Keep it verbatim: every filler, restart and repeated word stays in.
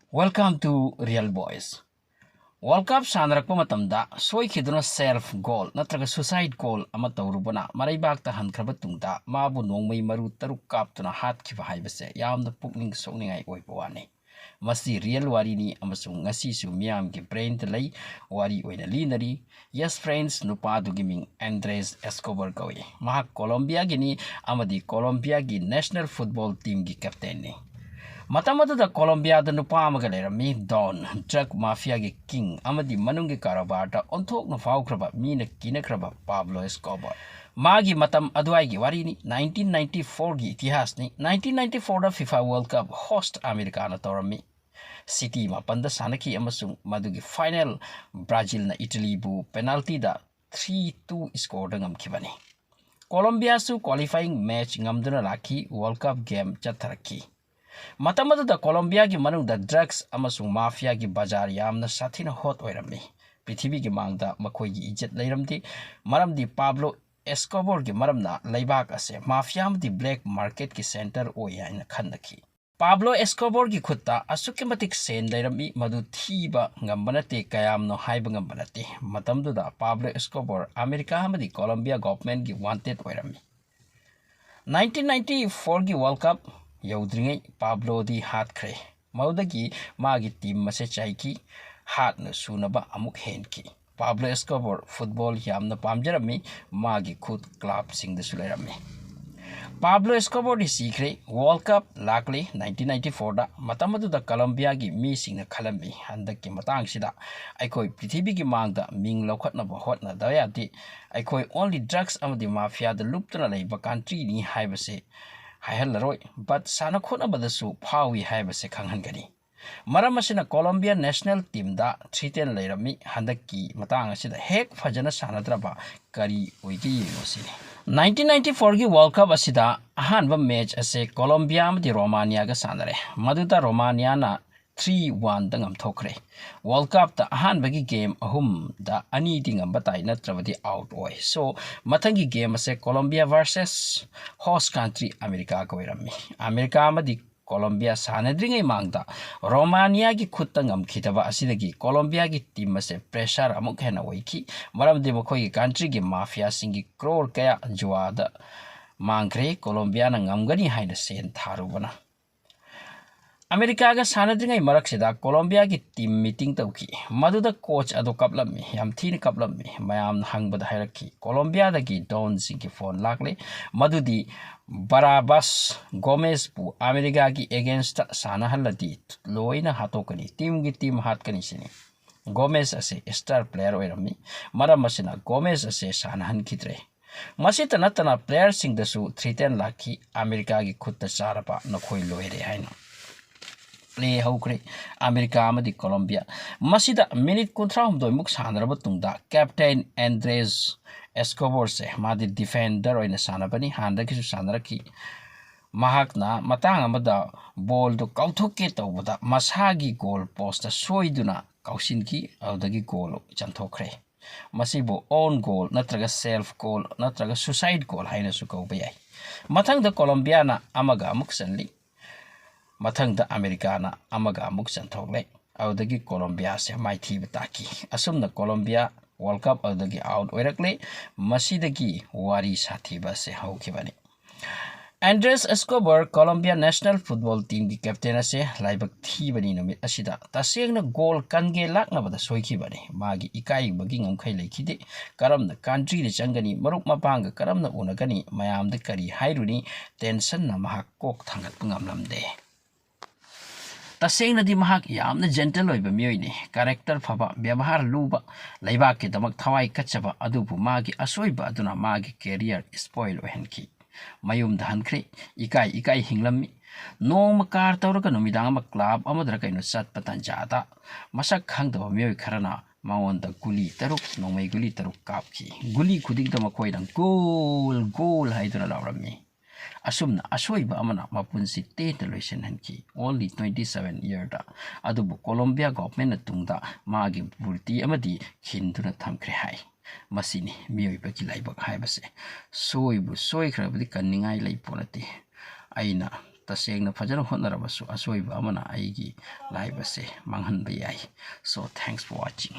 Welcome to Real Boys. World Cup ꯁꯥꯟꯅꯔꯛꯄ ꯃꯇꯝꯗ ꯁꯣꯏꯈꯤꯗꯨꯅ self goal ꯅꯠꯇ꯭ꯔꯒ suicide goal ꯑꯃ ꯇꯧꯔꯨꯕꯅ ꯃꯔꯩꯕꯥꯛꯇ ꯍꯟꯈ꯭ꯔꯕ ꯇꯨꯡꯗ ꯃꯥꯕꯨ ꯅꯣꯡꯃꯩ ꯃꯔꯨ ꯇꯔꯨꯛ ꯀꯥꯞꯇꯨꯅ ꯍꯥꯠꯈꯤꯕ ꯍꯥꯏꯕꯁꯦ ꯌꯥꯝꯅ ꯄꯨꯛꯅꯤꯡ ꯁꯣꯛꯅꯤꯡꯉꯥꯏ ꯑꯣꯏꯕ ꯋꯥꯅꯤ꯫ ꯃꯁꯤ real ꯋꯥꯔꯤꯅꯤ ꯑꯃꯁꯨꯡ ꯉꯁꯤꯁꯨ ꯃꯤꯌꯥꯝꯒꯤ brainꯗ ꯂꯩ, ꯋꯥꯔꯤ ꯑꯣꯏꯅ ꯂꯤꯅꯔꯤ꯫ Yes friends, ꯅꯨꯄꯥꯗꯨꯒꯤ ꯃꯤꯡ Andres Escobar ꯀꯧꯏ꯫ ꯃꯍꯥꯛ ꯀꯣꯂꯣꯝꯕꯤꯌꯥꯒꯤꯅꯤ ꯑꯃꯗꯤ ꯀꯣꯂꯣꯝꯕꯤꯌꯥꯒꯤ national football teamꯒꯤ captainꯅꯤ꯫ ꯃꯇꯝ ꯑꯗꯨꯗ ꯀꯣꯂꯣꯝꯕꯤꯌꯥꯗ ꯅꯨꯄꯥ ꯑꯃꯒ ꯂꯩꯔꯝꯃꯤ, don, drug mafiaꯒꯤ king ꯑꯃꯗꯤ ꯃꯅꯨꯡꯒꯤ ꯀꯔꯕꯥꯔꯗ ꯑꯣꯟꯊꯣꯛꯅ ꯐꯥꯎꯈ꯭ꯔꯕ, ꯃꯤꯅ ꯀꯤꯅꯈ꯭ꯔꯕ Pablo Escobar꯫ ꯃꯥꯒꯤ ꯃꯇꯝ ꯑꯗꯨꯋꯥꯏꯒꯤ ꯋꯥꯔꯤꯅꯤ, nineteen ninety fourꯒꯤ ꯏꯇꯤꯍꯥꯁꯅꯤ꯫ Nineteen ninety fourꯗ FIFA World Cup host ꯑꯃꯦꯔꯤꯀꯥꯅ ꯇꯧꯔꯝꯃꯤ꯫ City ꯃꯥꯄꯟꯗ ꯁꯥꯟꯅꯈꯤ ꯑꯃꯁꯨꯡ ꯃꯗꯨꯒꯤ final Brazilꯅ Italyꯕꯨ penaltyꯗ three two scoreꯗ ꯉꯝꯈꯤꯕꯅꯤ꯫ ꯀꯣꯂꯣꯝꯕꯤꯌꯥꯁꯨ qualifying match ꯉꯝꯗꯨꯅ ꯂꯥꯛꯈꯤ, World Cup game ꯆꯠꯊꯔꯛꯈꯤ꯫ ꯃꯇꯝ ꯑꯗꯨꯗ ꯀꯣꯂꯣꯝꯕꯤꯌꯥꯒꯤ ꯃꯅꯨꯡꯗ drugs ꯑꯃꯁꯨꯡ mafiaꯒꯤ ꯕꯖꯥꯔ ꯌꯥꯝꯅ ꯁꯥꯊꯤꯅ hot ꯑꯣꯏꯔꯝꯃꯤ꯫ ꯄ꯭ꯔꯤꯊꯤꯕꯤꯒꯤ ꯃꯥꯡꯗ ꯃꯈꯣꯏꯒꯤ ꯏꯖꯠ ꯂꯩꯔꯝꯗꯦ, ꯃꯔꯝꯗꯤ Pablo Escobarꯒꯤ ꯃꯔꯝꯅ ꯂꯩꯕꯥꯛ ꯑꯁꯦ mafia ꯑꯃꯗꯤ black marketꯀꯤ center ꯑꯣꯏ ꯍꯥꯏꯅ ꯈꯟꯅꯈꯤ꯫ Pablo Escobarꯒꯤ ꯈꯨꯠꯇ ꯑꯁꯨꯛꯀꯤ ꯃꯇꯤꯛ ꯁꯦꯟ ꯂꯩꯔꯝꯃꯤ, ꯃꯗꯨ ꯊꯤꯕ ꯉꯝꯕ ꯅꯠꯇꯦ, ꯀꯌꯥꯝꯅꯣ ꯍꯥꯏꯕ ꯉꯝꯕ ꯅꯠꯇꯦ꯫ ꯃꯇꯝꯗꯨꯗ Pablo Escobar ꯑꯃꯦꯔꯤꯀꯥ ꯑꯃꯗꯤ ꯀꯣꯂꯣꯝꯕꯤꯌꯥ governmentꯀꯤ wanted ꯑꯣꯏꯔꯝꯃꯤ꯫ Nineteen ninety fourꯒꯤ World Cup ꯌꯧꯗ꯭ꯔꯤꯉꯩ Pabloꯗꯤ ꯍꯥꯠꯈ꯭ꯔꯦ꯫ ꯃꯗꯨꯗꯒꯤ ꯃꯥꯒꯤ team ꯑꯁꯦ ꯆꯥꯏꯈꯤ, ꯍꯥꯠꯅ ꯁꯨꯅꯕ ꯑꯃꯨꯛ ꯍꯦꯟꯈꯤ꯫ Pablo Escobar football ꯌꯥꯝꯅ ꯄꯥꯝꯖꯔꯝꯃꯤ, ꯃꯥꯒꯤ ꯈꯨꯠ clubꯁꯤꯡꯗꯁꯨ ꯂꯩꯔꯝꯃꯤ꯫ Pablo Escobarꯗꯤ ꯁꯤꯈ꯭ꯔꯦ꯫ World Cup ꯂꯥꯛꯂꯤ nineteen ninety fourꯗ꯫ ꯃꯇꯝ ꯑꯗꯨꯗ ꯀꯣꯂꯣꯝꯕꯤꯌꯥꯒꯤ ꯃꯤꯁꯤꯡꯅ ꯈꯜꯂꯝꯃꯤ, ꯍꯟꯗꯛꯀꯤ ꯃꯇꯥꯡꯁꯤꯗ ꯑꯩꯈꯣꯏ ꯄ꯭ꯔꯤꯊꯤꯕꯤꯒꯤ ꯃꯥꯡꯗ ꯃꯤꯡ ꯂꯧꯈꯠꯅꯕ ꯍꯣꯠꯅꯗꯕ ꯌꯥꯗꯦ, ꯑꯩꯈꯣꯏ only drugs ꯑꯃꯗꯤ mafiaꯗ ꯂꯨꯞꯇꯨꯅ ꯂꯩꯕ countryꯅꯤ ꯍꯥꯏꯕꯁꯦ ꯍꯥꯏꯍꯜꯂꯔꯣꯏ, but ꯁꯥꯟꯅ ꯈꯣꯠꯅꯕꯗꯁꯨ ꯐꯥꯎꯏ ꯍꯥꯏꯕꯁꯦ ꯈꯪꯍꯟꯒꯅꯤ꯫ ꯃꯔꯝ ꯑꯁꯤꯅ ꯀꯣꯂꯣꯝꯕꯤꯌꯥ national teamꯗ threaten ꯂꯩꯔꯝꯃꯤ꯫ ꯍꯟꯗꯛꯀꯤ ꯃꯇꯥꯡ ꯑꯁꯤꯗ ꯍꯦꯛ ꯐꯖꯅ ꯁꯥꯟꯅꯗ꯭ꯔꯕ ꯀꯔꯤ ꯑꯣꯏꯒꯦ ꯌꯦꯡꯉꯨ ꯁꯤꯅꯤ꯫ Nineteen ninety fourꯒꯤ World Cup ꯑꯁꯤꯗ ꯑꯍꯥꯟꯕ match ꯑꯁꯦ ꯀꯣꯂꯣꯝꯕꯤꯌꯥ ꯑꯃꯗꯤ ꯔꯣꯃꯥꯅꯤꯌꯥꯒ ꯁꯥꯟꯅꯔꯦ꯫ ꯃꯗꯨꯗ ꯔꯣꯃꯥꯅꯤꯌꯥꯅ three oneꯗ ꯉꯝꯊꯣꯛꯈ꯭ꯔꯦ꯫ World Cupꯇ ꯑꯍꯥꯟꯕꯒꯤ game ꯑꯍꯨꯝꯗ ꯑꯅꯤꯗꯤ ꯉꯝꯕ ꯇꯥꯏ, ꯅꯠꯇ꯭ꯔꯕꯗꯤ out ꯑꯣꯏ꯫ So, ꯃꯊꯪꯒꯤ game ꯑꯁꯦ Colombia versus host country ꯑꯃꯦꯔꯤꯀꯥꯒ ꯑꯣꯏꯔꯝꯃꯤ꯫ ꯑꯃꯦꯔꯤꯀꯥ ꯑꯃꯗꯤ ꯀꯣꯂꯣꯝꯕꯤꯌꯥ ꯁꯥꯟꯅꯗ꯭ꯔꯤꯉꯩ ꯃꯥꯡꯗ ꯔꯣꯃꯥꯅꯤꯌꯥꯒꯤ ꯈꯨꯠꯇ ꯉꯝꯈꯤꯗꯕ ꯑꯁꯤꯗꯒꯤ ꯀꯣꯂꯣꯝꯕꯤꯌꯥꯒꯤ ꯇꯤꯝ ꯑꯁꯦ ꯄ꯭ꯔꯦꯁꯔ ꯑꯃꯨꯛ ꯍꯦꯟꯅ ꯑꯣꯏꯈꯤ, ꯃꯔꯝꯗꯤ ꯃꯈꯣꯏꯒꯤ ꯀꯟꯇ꯭ꯔꯤꯒꯤ ꯃꯥꯐꯤꯌꯥꯁꯤꯡꯒꯤ ꯀ꯭ꯔꯣꯔ ꯀꯌꯥ ꯖꯨꯋꯥꯗ ꯃꯥꯡꯈ꯭ꯔꯦ꯫ ꯀꯣꯂꯣꯝꯕꯤꯌꯥꯅ ꯉꯝꯒꯅꯤ ꯍꯥꯏꯅ ꯁꯦꯟ ꯊꯥꯔꯨꯕꯅ꯫ ꯑꯃꯦꯔꯤꯀꯥꯒ ꯁꯥꯟꯅꯗ꯭ꯔꯤꯉꯩ ꯃꯔꯛꯁꯤꯗ ꯀꯣꯂꯣꯝꯕꯤꯌꯥꯒꯤ ꯇꯤꯝ ꯃꯤꯇꯤꯡ ꯇꯧꯈꯤ꯫ ꯃꯗꯨꯗ ꯀꯣꯆ ꯑꯗꯨ ꯀꯞꯂꯝꯃꯤ, ꯌꯥꯝ ꯊꯤꯅ ꯀꯞꯂꯝꯃꯤ꯫ ꯃꯌꯥꯝꯅ ꯍꯪꯕꯗ ꯍꯥꯏꯔꯛꯈꯤ, ꯀꯣꯂꯣꯝꯕꯤꯌꯥꯗꯒꯤ ꯗꯣꯟꯁꯤꯡꯒꯤ ꯐꯣꯟ ꯂꯥꯛꯂꯦ, ꯃꯗꯨꯗꯤ ꯕꯔꯥꯕꯥꯁ ꯒꯣꯃꯦꯁꯄꯨ ꯑꯃꯦꯔꯤꯀꯥꯒꯤ ꯑꯦꯒꯦꯟꯁꯇ ꯁꯥꯟꯅꯍꯜꯂꯗꯤ ꯂꯣꯏꯅ ꯍꯥꯠꯇꯣꯛꯀꯅꯤ, ꯇꯤꯝꯒꯤ ꯇꯤꯝ ꯍꯥꯠꯀꯅꯤ ꯁꯤꯅꯤ꯫ ꯒꯣꯃꯦꯁ ꯑꯁꯤ ꯁ꯭ꯇꯥꯔ ꯄ꯭ꯂꯦꯌꯔ ꯑꯣꯏꯔꯝꯃꯤ, ꯃꯔꯝ ꯑꯁꯤꯅ ꯒꯣꯃꯦꯁ ꯑꯁꯤ ꯁꯥꯟꯅꯍꯟꯈꯤꯗ꯭ꯔꯦ꯫ ꯃꯁꯤꯇ ꯅꯠꯇꯅ ꯄ꯭ꯂꯦꯌꯔꯁꯤꯡꯗꯁꯨ ꯊ꯭ꯔꯤꯇꯦꯟ ꯂꯥꯛꯈꯤ, ꯑꯃꯦꯔꯤꯀꯥꯒꯤ ꯈꯨꯠꯇ ꯆꯥꯔꯕ ꯅꯈꯣꯏ ꯂꯣꯏꯔꯦ ꯍꯥꯏꯅ꯫ ꯄ꯭ꯂꯦ ꯍꯧꯈ꯭ꯔꯦ ꯑꯃꯦꯔꯤꯀꯥ ꯑꯃꯗꯤ ꯀꯣꯂꯣꯝꯕꯤꯌꯥ꯫ ꯃꯁꯤꯗ ꯃꯤꯅꯤꯠ ꯀꯨꯟꯊ꯭ꯔꯥ ꯍꯨꯝꯗꯣꯏꯃꯨꯛ ꯁꯥꯟꯅꯔꯕ ꯇꯨꯡꯗ ꯀꯦꯞꯇꯦꯟ ꯑꯦꯟꯗ꯭ꯔꯦꯁ ꯑꯦꯁꯀꯣꯕꯣꯔꯁꯦ, ꯃꯥꯗꯤ ꯗꯤꯐꯦꯟꯗꯔ ꯑꯣꯏꯅ ꯁꯥꯟꯅꯕꯅꯤ, ꯍꯥꯟꯅꯗꯒꯤꯁꯨ ꯁꯥꯟꯅꯔꯛꯈꯤ꯫ ꯃꯍꯥꯛꯅ ꯃꯇꯥꯡ ꯑꯃꯗ ꯕꯣꯜꯗꯨ ꯀꯥꯎꯊꯣꯛꯀꯦ ꯇꯧꯕꯗ ꯃꯁꯥꯒꯤ ꯒꯣꯜ ꯄꯣꯁꯇ ꯁꯣꯏꯗꯨꯅ ꯀꯥꯎꯁꯤꯟꯈꯤ, ꯑꯗꯨꯗꯒꯤ ꯒꯣꯜ ꯆꯟꯊꯣꯛꯈ꯭ꯔꯦ꯫ ꯃꯁꯤꯕꯨ ꯑꯣꯟ ꯒꯣꯜ ꯅꯠꯇ꯭ꯔꯒ ꯁꯦꯜꯐ ꯒꯣꯜ ꯅꯠꯇ꯭ꯔꯒ ꯁꯨꯁꯥꯏꯠ ꯒꯣꯜ ꯍꯥꯏꯅꯁꯨ ꯀꯧꯕ ꯌꯥꯏ꯫ ꯃꯊꯪꯗ ꯀꯣꯂꯣꯝꯕꯤꯌꯥꯅ ꯑꯃꯒ ꯑꯃꯨꯛ ꯆꯜꯂꯤ꯫ ꯃꯊꯪꯗ ꯑꯃꯦꯔꯤꯀꯥꯅ ꯑꯃꯒ ꯑꯃꯨꯛ ꯆꯟꯊꯣꯛꯂꯦ꯫ ꯑꯗꯨꯗꯒꯤ ꯀꯣꯂꯣꯝꯕꯤꯌꯥꯁꯦ ꯃꯥꯏꯊꯤꯕ ꯇꯥꯈꯤ꯫ ꯑꯁꯨꯝꯅ ꯀꯣꯂꯣꯝꯕꯤꯌꯥ ꯋꯥꯔꯜ ꯀꯞ ꯑꯗꯨꯗꯒꯤ ꯑꯥꯎꯠ ꯑꯣꯏꯔꯛꯂꯦ꯫ ꯃꯁꯤꯗꯒꯤ ꯋꯥꯔꯤ ꯁꯥꯊꯤꯕ ꯑꯁꯦ ꯍꯧꯈꯤꯕꯅꯤ꯫ ꯑꯦꯟꯗ꯭ꯔꯦꯁ ꯑꯦꯁꯀꯣꯕꯔ ꯀꯣꯂꯣꯝꯕꯤꯌꯥ ꯅꯦꯁꯅꯦꯜ ꯐꯨꯠꯕꯣꯜ ꯇꯤꯝꯒꯤ ꯀꯦꯞꯇꯦꯟ ꯑꯁꯦ ꯂꯥꯏꯕꯛ ꯊꯤꯕꯅꯤ ꯅꯨꯃꯤꯠ ꯑꯁꯤꯗ꯫ ꯇꯁꯦꯡꯅ ꯒꯣꯜ ꯀꯟꯒꯦ ꯂꯥꯛꯅꯕꯗ ꯁꯣꯏꯈꯤꯕꯅꯤ꯫ ꯃꯥꯒꯤ ꯏꯀꯥꯏꯕꯒꯤ ꯉꯝꯈꯩ ꯂꯩꯈꯤꯗꯦ꯫ ꯀꯔꯝꯅ ꯀꯟꯇ꯭ꯔꯤꯗ ꯆꯪꯒꯅꯤ, ꯃꯔꯨꯞ ꯃꯄꯥꯡꯒ ꯀꯔꯝꯅ ꯎꯅꯒꯅꯤ, ꯃꯌꯥꯝꯗ ꯀꯔꯤ ꯍꯥꯏꯔꯨꯅꯤ, ꯇꯦꯟꯁꯟꯅ ꯃꯍꯥꯛ ꯀꯣꯛ ꯊꯥꯡꯒꯠꯄ ꯉꯝꯂꯝꯗꯦ꯫ ꯇꯁꯦꯡꯅꯗꯤ ꯃꯍꯥꯛ ꯌꯥꯝꯅ ꯖꯦꯟꯇꯜ ꯑꯣꯏꯕ ꯃꯤꯑꯣꯏꯅꯤ, ꯀꯦꯔꯦꯛꯇꯔ ꯐꯕ, ꯕꯦꯕꯥꯔ ꯂꯨꯕ, ꯂꯩꯕꯥꯛꯀꯤꯗꯃꯛ ꯊꯋꯥꯏ ꯀꯠꯆꯕ, ꯑꯗꯨꯕꯨ ꯃꯥꯒꯤ ꯑꯁꯣꯏꯕ ꯑꯗꯨꯅ ꯃꯥꯒꯤ ꯀꯦꯔꯤꯌꯔ ꯁ꯭ꯄꯣꯏꯜ ꯑꯣꯏꯍꯟꯈꯤ꯫ ꯃꯌꯨꯝꯗ ꯍꯟꯈ꯭ꯔꯦ꯫ ꯏꯀꯥꯏ ꯏꯀꯥꯏ ꯍꯤꯡꯂꯝꯃꯤ꯫ ꯅꯣꯡꯃ ꯀꯥꯔ ꯇꯧꯔꯒ ꯅꯨꯃꯤꯗꯥꯡ ꯑꯃ ꯀ꯭ꯂꯕ ꯑꯃꯗꯔ ꯀꯩꯅꯣ ꯆꯠꯄ ꯇꯥꯟꯖꯥꯗ ꯃꯁꯛ ꯈꯪꯗꯕ ꯃꯤꯑꯣꯏ ꯈꯔꯅ ꯃꯉꯣꯟꯗ ꯒꯨꯂꯤ ꯇꯔꯨꯛ, ꯅꯣꯡꯃꯩ ꯒꯨꯂꯤ ꯇꯔꯨꯛ ꯀꯥꯞꯈꯤ꯫ ꯒꯨꯂꯤ ꯈꯨꯗꯤꯡꯗ ꯃꯈꯣꯏꯅ "ꯒꯣꯜ, ꯒꯣꯜ" ꯍꯥꯏꯗꯨꯅ ꯂꯥꯎꯔꯝꯃꯤ꯫ ꯑꯁꯨꯝꯅ ꯑꯁꯣꯏꯕ ꯑꯃꯅ ꯃꯄꯨꯟꯁꯤ ꯇꯦꯟꯅ ꯂꯣꯏꯁꯤꯟꯍꯟꯈꯤ꯫ Only twenty seven yearꯗ꯫ ꯑꯗꯨꯕꯨ ꯀꯣꯂꯣꯝꯕꯤꯌꯥ ꯒꯣꯚꯔꯟꯃꯦꯟꯠꯅ ꯇꯨꯡꯗ ꯃꯥꯒꯤ ꯃꯨꯔꯇꯤ ꯑꯃꯗꯤ ꯈꯤꯟꯗꯨꯅ ꯊꯝꯈ꯭ꯔꯦ ꯍꯥꯏ꯫ ꯃꯁꯤꯅꯤ ꯃꯤꯑꯣꯏꯕꯒꯤ ꯂꯥꯏꯕꯛ ꯍꯥꯏꯕꯁꯦ꯫ ꯁꯣꯏꯕꯨ ꯁꯣꯏꯈ꯭ꯔꯕꯗꯤ ꯀꯟꯅꯤꯡꯉꯥꯏ ꯂꯩ ꯄꯣꯠ ꯅꯠꯇꯦ꯫ ꯑꯩꯅ ꯇꯁꯦꯡꯅ ꯐꯖꯅ ꯍꯣꯠꯅꯔꯕꯁꯨ ꯑꯁꯣꯏꯕ ꯑꯃꯅ ꯑꯩꯒꯤ life ꯑꯁꯦ ꯃꯥꯡꯍꯟꯕ ꯌꯥꯏ꯫ So thanks for watching.